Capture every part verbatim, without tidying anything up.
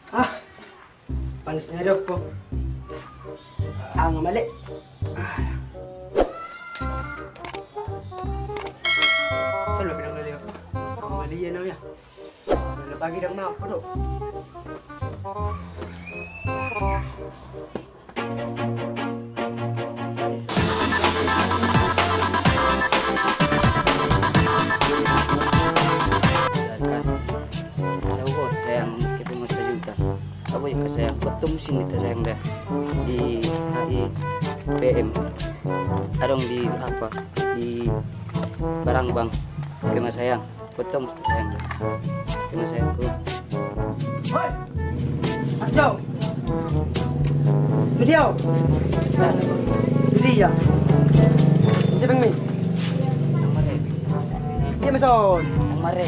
Ah, panas ni ari on. Aha ma ale. Tolo pinang lele apa? Aha ma ale ia nau ya. Mana pagi dang mampu do. Kan, saya ugot sayang, kepengen sajuta. Apa ya sayang? Buat temu sini kita sayang dah. Di H I P M. Adong di apa? Di Barangbang. Oke mas sayang. Potong sayang. Terima sayangku. Hoi. Arjo. Video. Jadi ya. Siapa yang mi? Dia meson. Yang mare.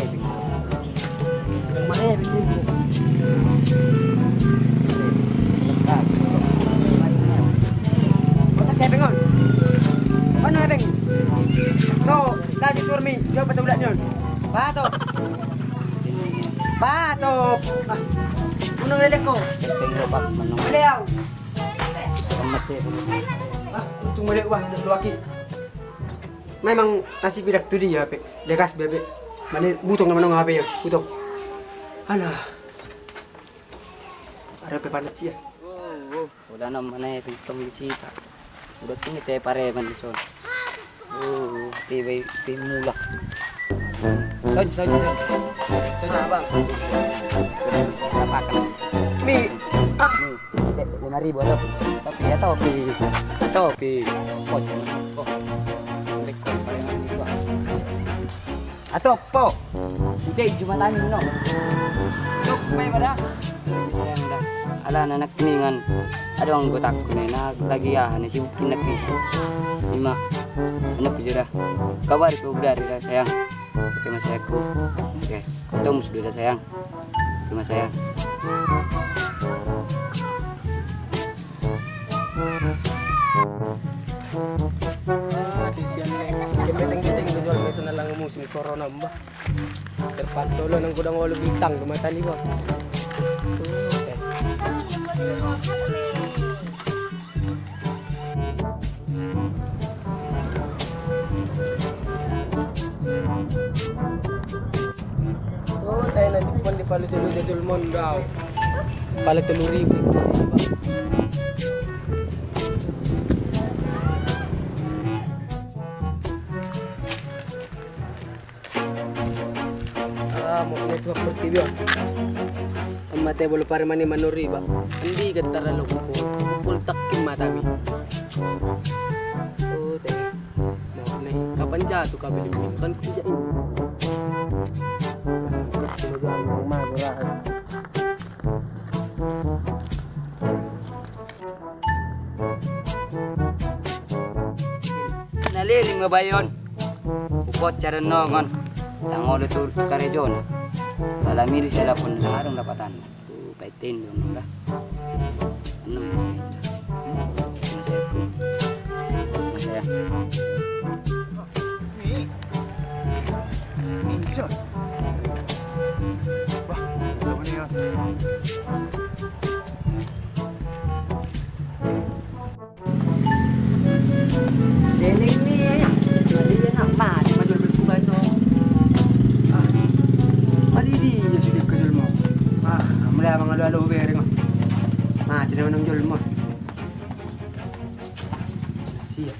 Yang mare. Kota kepeng on. Mana kepeng? So, lagi surmi. Jauh pada ulat nyon. Pato. Pato. Ah. Gunung leleko. Kepeng lobak menung. Beliau. Amat ya. Ah, untung melihat uas dari luaki. Memang nasib idak tu dia pe. Dia gas bebe. Mane butong nama nong H P ya. Butong. Alah. Ada pe panat sia. Udah nama ne pintong di sita. Udah kini te pareman di son. Oh, tiba tiba mulak. Son, son, son. Son, abang. Dapakan. Mi. Ah. Mi. Lima ribu ada. Tapi ya topi. Topi. Oh. Atop po. Udah jumatan no. Cuk, mai pada. Ala anak ningan. Ada orang botak ne na lagi ya, hanya sibuk kinak ni. Ima. Anak juga dah. Kabar ku udah dari sayang. Oke mas sayangku. Oke. Ketemu sudah dah sayang. Oke mas sayang. Mati sian ne. Kepeteng-keteng tu jual meso na langu musim corona mbah. Terpaksa ulo nang godang olo bintang tu mata ni bang. Oh, tai nasib pon di palu jolo jajol mondau. Palu tolu ribu. Ah, mau kena tuak pertibi on. Mate bolo pare mani manuri ba. Andi getar lo kumpul. Kumpul tak matami. Oh, teh. Nah, nih, kapan jatuh kabel ini? Kan kerja ini. Semoga yang mah murah. Na leleng ma bae on. Hupot carennongon. Tangolo tu karejona. Pala milu sialapon na adong dapatanna. Paiten dong da. Enom masih ada. Masih aku. Masih ya. Insan. Wah, apa nih ya? Leleng ni ya. Leleng na mati ma jolma tu baen do. Ah. Mati di ya sudah ke jolma. Ah, mulai abang alo-alo bereng. Mati nama nang jolma. Siap.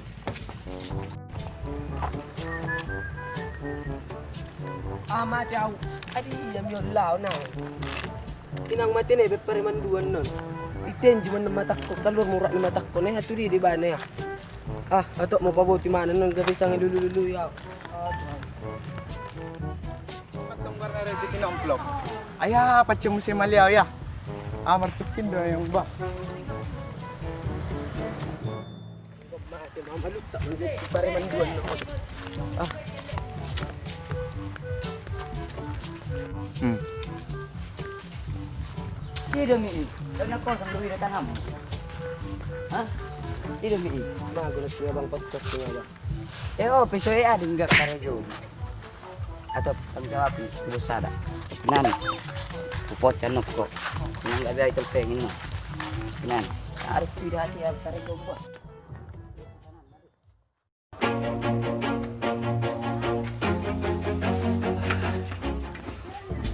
Ah, mate au. Adi, ia mion lao nau. Inang mate ne, be pareman dua non. Iten juman matangko, kaluar murak ni matangko ne, hatu di di bane ya. Ah, atok mau paboti mana non, gabe sanga lulu-lulu ya. Patong warna rezeki nomplok. Ayah, pacem musim maliau ya. Ah, martukin do yang ba. Mate, mamaluta, mangge si pareman dua no. Ah. Hmm. Ida mi i, karena kosong dua ida tanganmu. Hah? Ida mi i. Bagus ya bang, pas-pas ya bang. Eh, oh, peso e ada enggak karejo. Atau tanggung jawab itu sada. Nani. Pocan nokko. Nang gabe ai tolpengin no. Nan. Harus tidak hati-hati tarik gombo.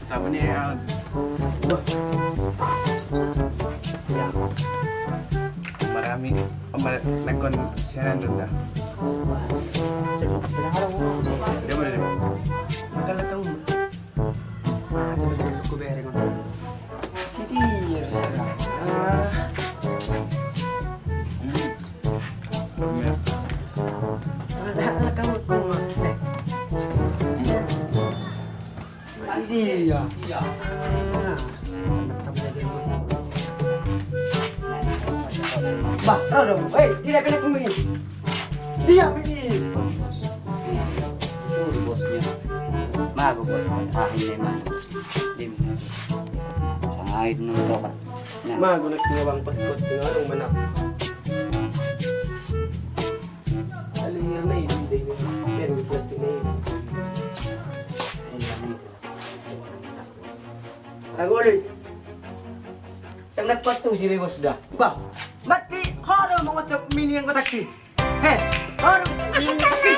Tapi ni, ah, marami, mar-, nangkon siaran dulu dah. Dia boleh, dia boleh. Makan lekang. Ah, dia boleh, aku bereng. Jadi, ya, ah. Iya. Bah, tahu dong. Hei, tidak kena pembeli. Dia beli. Suruh bosnya. Mago bos. Ah, ini mago. Dia beli. Sangaid nang tokat. Mago nak tinggal bang pas kuat tinggal orang mana. Alir na i, dia ini. Biar plastik na i. Tagoli. Tang nak patu si bos dah. Bah, mati hodo mengocok mini yang kotak ki. He, hodo mini yang kotak ki.